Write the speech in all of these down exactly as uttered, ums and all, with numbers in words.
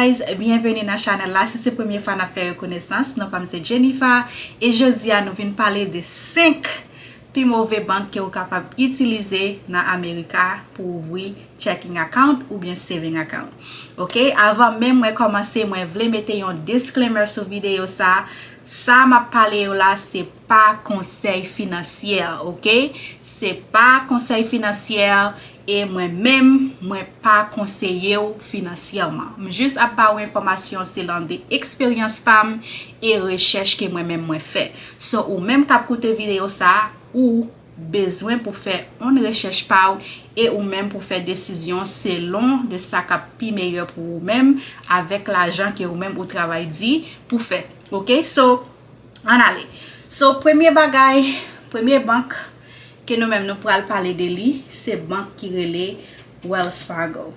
Guys, byenveni nan chanèl la. Si se premye fwa n ap fè rekonesans, non pa m se Jennifer. E jodi a nou vin pale de senk pi move bank ke ou kapab itilize nan Amerika pou ouvri checking account oubyen saving account. Ok, avan menm mwen kòmanse, mwen vle mete yon disclaimer sou videyo sa. Sa m ap pale yo la, se pa konsèy finansyè, ok? Se pa konsèy finansyè e mwen menm, mwen pa konseye w finansyèman. M jis ap ba w enfòmasyon selon de eksperyans pa m e rechèch ke mwen menm mwen fè. So, ou menm k ap koute videyo sa, ou bezwen pou fè yon rechèch pa w e ou menm pou fè desizyon selon de sa k ap pi meyè pou ou menm avèk lajan ke ou menm ou travay di pou fè. Ok? So, ann ale. So, premye bagay, premye bank ke nou menm nou pral pale de li, se bank ki rele Wells Fargo.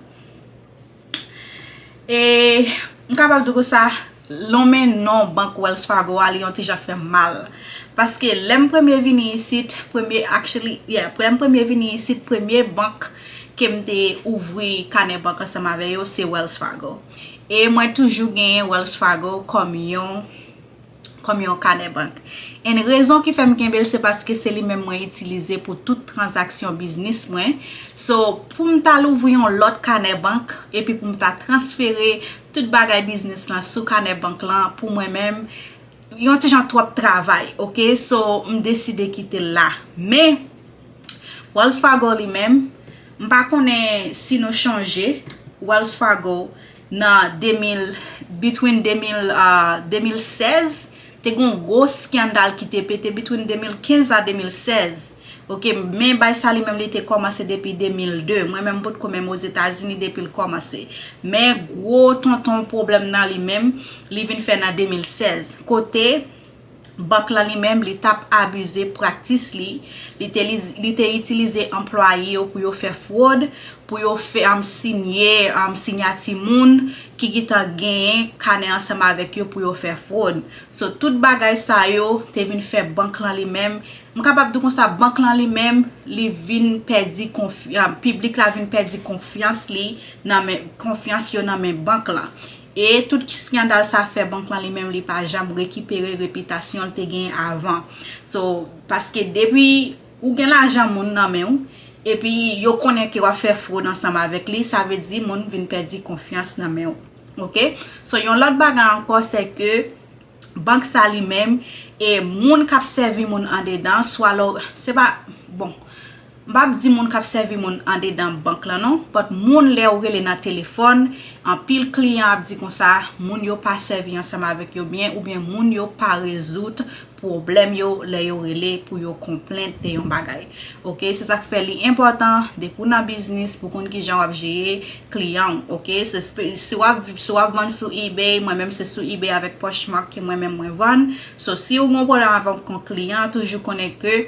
E m kapab di w konsa, lonmen non bank Wells Fargo a, li yon ti jan fè m mal. Paske lè m premye vini isit, premye, actually, yeah, lè m premye vini isit, premye bank ke m te ouvri kanè bank ansanm avè yo, se Wells Fargo. E mwen toujou genyen Wells Fargo kòm yon kòm yon kanè bank. And rezon ki fè m kenbe l, se paske se li menm mwen itilize pou tout tranzaksyon biznis mwen. So, pou m ta louvri yon lòt kanè bank, epi pou m ta transfere tout bagay biznis lan sou kanè bank lan, pou mwen menm, yon ti jan twòp travay, ok? So, m deside kite l la. Men, Wells Fargo li menm, m pa konnen si nou chonje, Wells Fargo nan de mil, between de mil, ah, de mil sèz, te gen yon gwo eskandal ki te pete between de mil kenz a de mil sèz. Ok, men bay sa li menm li te kòmanse depi de mil de. Mwen menm m potko menm Ozetazini depi l kòmanse. Men gwo tonton pwoblèm nan li menm, li vin fè nan de mil sèz. Kote bank lan li menm, li t ap abize praktis li. Li te, li te itilize anplwaye yo pou yo fè fwod, pou yo fè, um, sinye, um, siyati moun ki gentan genyen kanè ansanm avèk yo pou yo fè fwod. So, tout bagay sa yo te vin fè bank lan li menm, m kapab di konsa, bank lan li menm, li vin pèdi konfy-, um, piblik la vin pèdi konfyans li nan men, konfyans yo nan men bank lan. E tout eskandal sa fè bank lan li menm li pa janm rekipere repitasyon l te genyen avan. So, paske depi ou gen lajan moun nan men w, epi yo konnen ke w ap fè fwod ansanm avèk li, sa vle di moun vin pèdi konfyans nan men w. Ok? So, yon lòt bagay ankò, se ke bank sa li menm, e moun k ap sèvi moun andedan, swa lò, se pa, bon, m p ap di moun k ap sèvi moun andedan bank lan non, but moun lè ou rele nan telefòn, anpil kliyan ap di konsa, moun yo pa sèvi ansanm avèk yo byen, oubyen moun yo pa rezoud pwoblèm yo lè yo rele pou yo konplent de yon bagay. Ok, se sa k fè li enpòtan, depi w nan biznis, pou konn kijan w ap jere kliyan w, ok? Se spe-, si w ap, si w ap vann sou eBay, mwen menm se sou eBay avèk Poshmark ke mwen menm mwen vann. So, si w gen yon pwoblèm avèk yon kliyan, toujou konnen ke,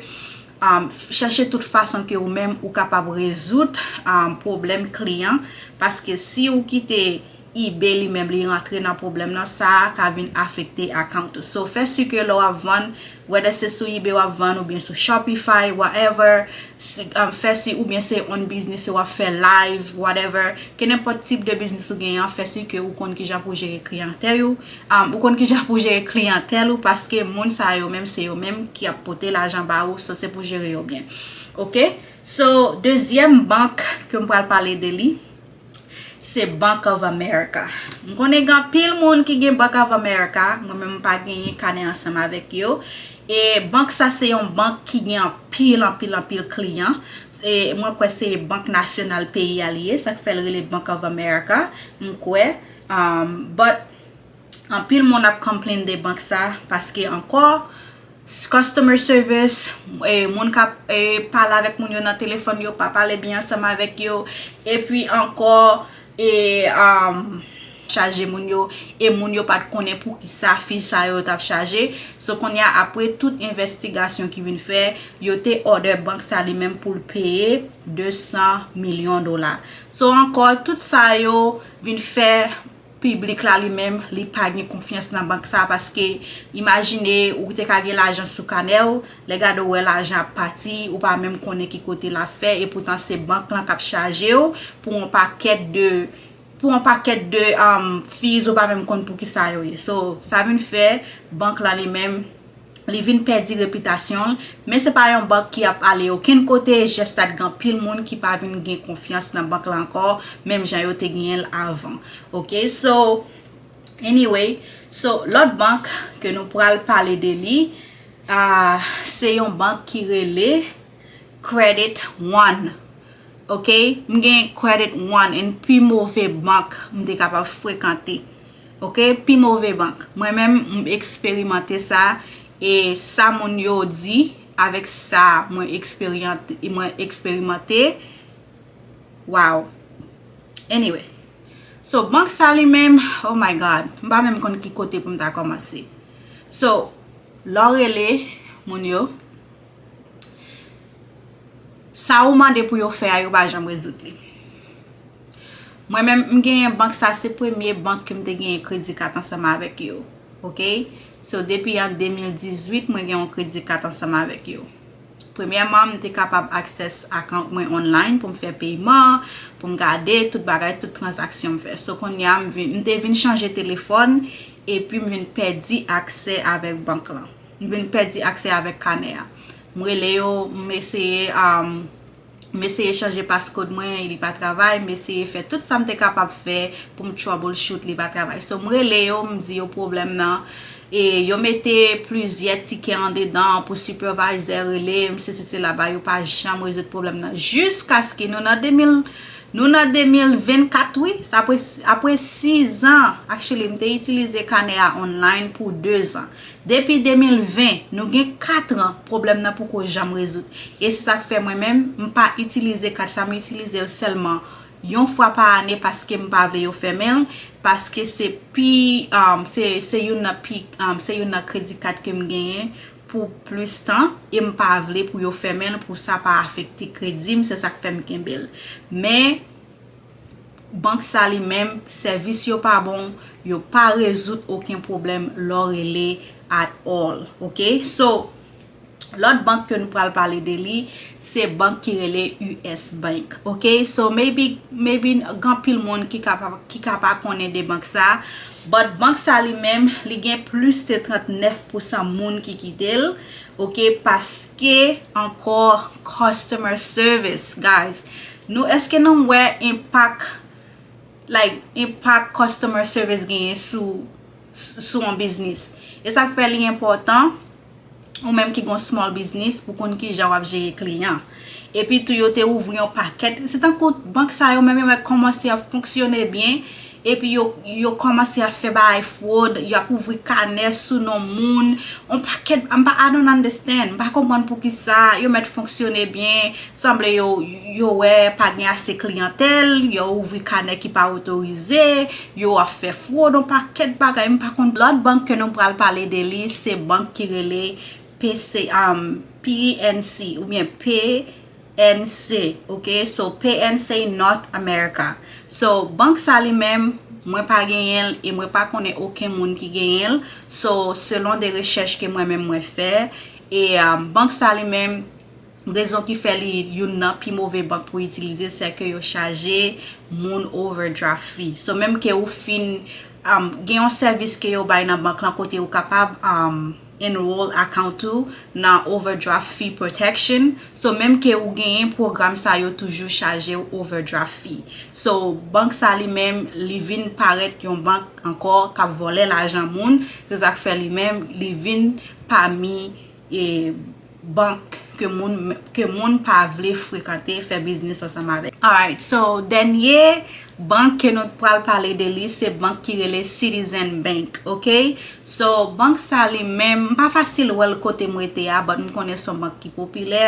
um, f-, chèche tout fason ke ou menm ou kapab rezoud, um, pwoblèm kliyan, paske si ou kite eBay li menm li rantre nan pwoblèm nan, sa a ka vin afekte account ou. So, fè si ke lè w ap vann, whether se sou eBay w ap vann oubyen sou Shopify, whatever, si, um, fè si, oubyen se on business w ap fè live, whatever, ke nenpòt tip de biznis ou genyen, fè si ke ou konn kijan pou jere kliyantèl ou, um, ou konn kijan pou jere kliyantèl ou, paske moun sa yo menm, se yo menm ki ap pote lajan ba ou, so se pou jere yo byen. Ok? So, dezyèm bank ke m pral pale de li, se Bank of America. M konnen gen anpil moun ki gen Bank of America, mwen menm m pa genyen kanè ansanm avèk yo. E bank sa se yon bank ki gen anpil, anpil, anpil kliyan. E mwen kwè se bank nasyonal peyi a li ye, sa k fè l rele Bank of America, m kwè. Um, but anpil moun ap complain de bank sa, paske ankò, s-, customer service, e, moun k ap, e, pale avèk moun yo nan telefòn, yo pa pale byen ansanm avèk yo. Epi ankò, e, um, chaje moun yo, e moun yo pa t konnen poukisa fi sa yo t ap chaje. So, kounye a, apre tout envestigasyon ki vin fè, yo te order bank sa li menm pou l peye de san milyon dola. So, ankò, tout sa yo vin fè piblik la li menm, li pa gen konfyans nan bank sa, paske imajine ou te ka gen lajan sou kanè w, lè gade w wè lajan ap pati, ou pa menm konnen ki kote l ap fè, e poutan se bank lan k ap chaje w pou yon pakèt de pou yon pakèt de um, fees ou pa menm konn pou ki sa yo ye. So, sa vin fè bank lan li menm, li vin pèdi repitasyon l, men se pa yon bank ki ap ale okenn kote, just that gen anpil moun ki pa vin gen konfyans nan bank la ankò, menm jan yo te genyen l avan. Ok, so, anyway, so, lòt bank ke nou pral pale de li, ah, se yon bank ki rele Credit One. Ok, m gen Credit One, and pi move bank m te kapab frekante. Ok, pi move bank. Mwen menm, m eksperimante sa, e sa moun yo di avèk sa mwen eksperyante, mwen eksperimante. Wow. Anyway. So, bank sa li menm, oh my God, m pa menm konn ki kote pou m ta kòmanse. So, lè w rele moun yo, sa ou mande pou yo fè a, yo pa janm rezoud li. Mwen menm, m genyen bank sa, se premye bank ke m te genyen kredi kat ansanm avèk yo. Ok? So, depi an de mil dizuit, mwen gen yon kredi kat ansanm avèk yo. Premyèman, m te kapab access account mwen online pou m fè peyman, pou m gade tout bagay, tout tranzaksyon m fè. So, kounye a, m vin, m te vin chanje telefòn, epi m vin pèdi aksè avèk bank lan. M vin pèdi aksè avèk kanè a. M rele yo, m eseye, um, m eseye chanje passcode mwen, li pa travay, m eseye fè tout sa m te kapab fè pou m troubleshoot, li pa travay. So, m rele yo, m di yo pwoblèm nan, e yo mete plizyè tikè andedan pou supervisor rele m, sesi sela, ba yo pa janm rezoud pwoblèm nan. Jiskaske nou nan de mil, nou nan de mil vennkat, wi, sa apre, apre sis an, actually, m te itilize kanè a online pou de zan. Depi de mil ven, nou gen kat an, pwoblèm nan poko janm rezoud. E se sa k fè mwen menm, m pa itilize kat sa, m itilize l sèlman yon fwa pa ane paske m pa vle yo fèmen l, paske se pi, um, se, se youn nan pi, um, se youn nan kredi kat ke m genyen pou plis tan, e m pa vle pou yo fèmen l, pou sa pa afekte kredi m, se sa k fè m kenbe l. Men, bank sa li menm, sèvis yo pa bon, yo pa rezoud okenn pwoblèm lè w rele at all. Ok? So, lòt bank ke nou pral pale de li, se bank ki rele U S Bank. Ok? So, maybe, maybe gen anpil moun ki ka pa, ki ka pa konnen de bank sa, but bank sa li menm, li gen plis de trannèf pousan moun ki kite l, ok, paske ankò customer service, guys. Nou, èske nou wè enpak, like, enpak customer service genyen sou, sou yon biznis? E sa k fè li enpòtan, ou menm ki gon small business, pou konn kijan w ap jere kliyan. Epi tou, yo te ouvri yon pakèt, se tankou bank sa yo menm, yo mèt kòmanse ap fonksyone byen, epi yo, yo kòmanse ap fè bagay fwod, y ap ouvri kanè sou non moun, on pakèt, m pa, I don't understand, m pa konprann poukisa, yo mèt fonksyone byen, sanble yo, yo wè pa gen ase kliyantèl, yo ouvri kanè ki pa otorize, yo ap fè fwod, on pakèt bagay, m pa konn. Lòt bank ke nou pral pale de li, se bank ki rele P C, um, P N C oubyen P N C, ok? So, P N C North America. So, bank sa li menm, mwen pa genyen l e mwen pa konnen okenn moun ki genyen l. So, selon de rechèch ke mwen menm mwen fè, e, um, bank sa li menm, rezon ki fè li youn nan pi move bank pou itilize, se ke yo chaje moun overdraft fee. So, menm ke ou fin, um, gen yon sèvis ke yo bay nan bank lan kote ou kapab, um, enroll account ou nan overdraft fee protection. So, menm ke ou genyen pwogram sa, yo toujou chaje w overdraft fee. So, bank sa li menm, li vin parèt yon bank ankò k ap vòlè lajan moun. Se sa k fè li menm, li vin pami, e, bank ke moun, ke moun pa vle frekante, fè biznis ansanm avèk. Alright, so, dènye bank ke nou pral pale de li, se bank ki rele Citizen Bank, ok? So, bank sa li menm, m pa fasil wè l kote m rete a, but m konnen se yon bank ki popilè.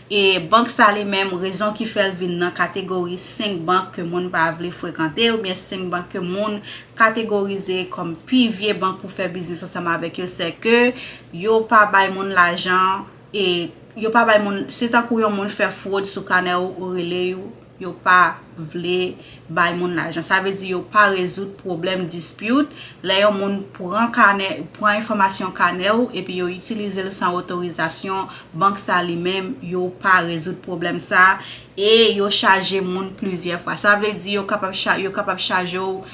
E bank sa li menm, rezon ki fè l vin nan kategori senk bank ke moun pa vle frekante, oubyen senk bank ke moun kategorize kòm pi vye bank pou fè biznis ansanm avèk yo, se ke yo pa bay moun lajan, e yo pa bay moun, se tankou yon moun fè fwod sou kanè ou, ou rele yo, yo pa vle bay moun lajan. Sa vle di yo pa rezoud pwoblèm dispute. Lè yon moun pran kanè, pran enfòmasyon kanè w, epi yo itilize l san otorizasyon, bank sa li menm, yo pa rezoud pwoblèm sa, e yo chaje moun plizyè fwa. Sa vle di yo kapab cha-, yo kapab chaje w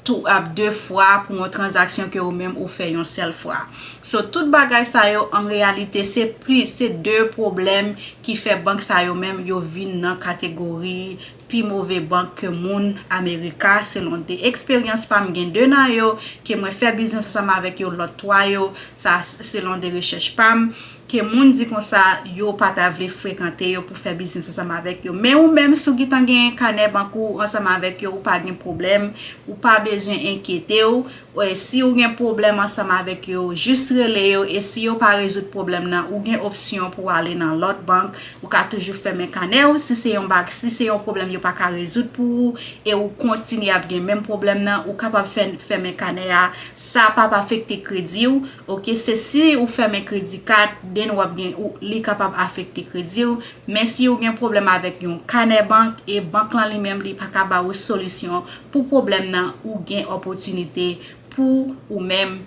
tou ap de fwa pou yon tranzaksyon ke ou menm ou fè yon sèl fwa. So, tout bagay sa yo, an reyalite, se plis, se de pwoblèm ki fè bank sa yo menm yo vin nan kategori pi move bank ke moun Amerika, selon de eksperyans pa m. Gen de nan yo ke mwen fè biznis ansanm avèk yo, lòt twa yo, sa selon de rechèch pa m, ke moun di konsa yo pa ta vle frekante yo pou fè biznis ansanm avèk yo. Men ou menm, si w gentan gen kanè bank ou ansanm avèk yo, ou pa gen pwoblèm, ou pa bezwen enkyete w. E si w gen pwoblèm ansanm avèk yo, jis rele yo, e si yo pa rezoud pwoblèm nan, ou gen opsyon pou w ale nan lòt bank. Ou ka toujou fèmen kanè w. Si se yon bag, si se yon pwoblèm yo pa ka rezoud pou ou, e ou kontinye ap gen menm pwoblèm nan, ou kapab fè, fèmen kanè a. Sa p ap afekte kredi w. Oke, se si ou fèmen kredi kat, then w ap gen, ou, li kapab afekte kredi w. Men si ou gen pwoblèm avèk yon kanè bank, e bank lan li menm li pa ka ba ou solisyon pou pwoblèm nan, ou gen opòtinite pou ou menm,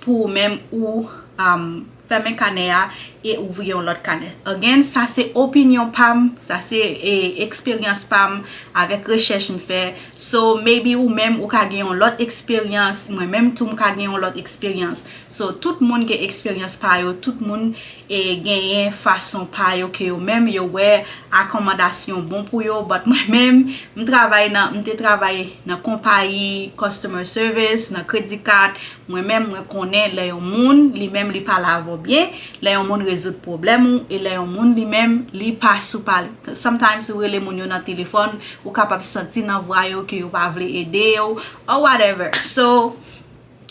pou ou menm ou, um, fèmen kanè a e ouvri yon lòt kanè. Again, sa se opinyon pa m, sa se, e, eksperyans pa m avèk rechèch m fè. So, maybe ou menm ou ka gen yon lòt eksperyans, mwen menm tou m ka gen yon lòt eksperyans. So, tout moun gen eksperyans pa yo, tout moun, e, genyen fason pa yo ke yo menm yo wè akòmodasyon bon pou yo. But mwen menm, m travay nan, m te travay nan konpayi customer service, nan credit card. Mwen menm, mwen konnen lè yon moun, li menm, li pale avè w byen, lè yon moun rezoud pwoblèm ou, e lè yon moun, li menm, li pa sou pale. Sometimes, ou rele moun yo nan telefòn, ou kapab santi nan vwa yo ke yo pa vle ede w, or whatever. So,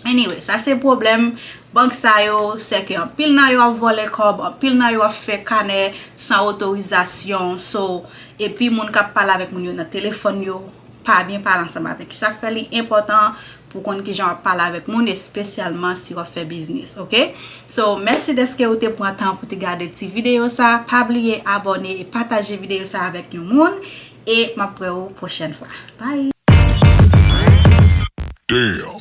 anyway, sa se pwoblèm bank sa yo, se ke anpil nan yo ap vòlè kòb, anpil nan yo ap fè kanè san otorizasyon. So, epi moun k ap pale avèk moun yo nan telefòn yo, pa byen pale ansanm avèk yo. Sa k fè li enpòtan pou konn kijan w ap pale avèk moun, espesyalman si w ap fè biznis, oke? So, mèsi dèske ou te pran tan pou te gade ti videyo sa. Pa bliye abòne e pataje videyo sa avèk yon moun. E m ap wè ou pwochèn fwa. Bye! Damn.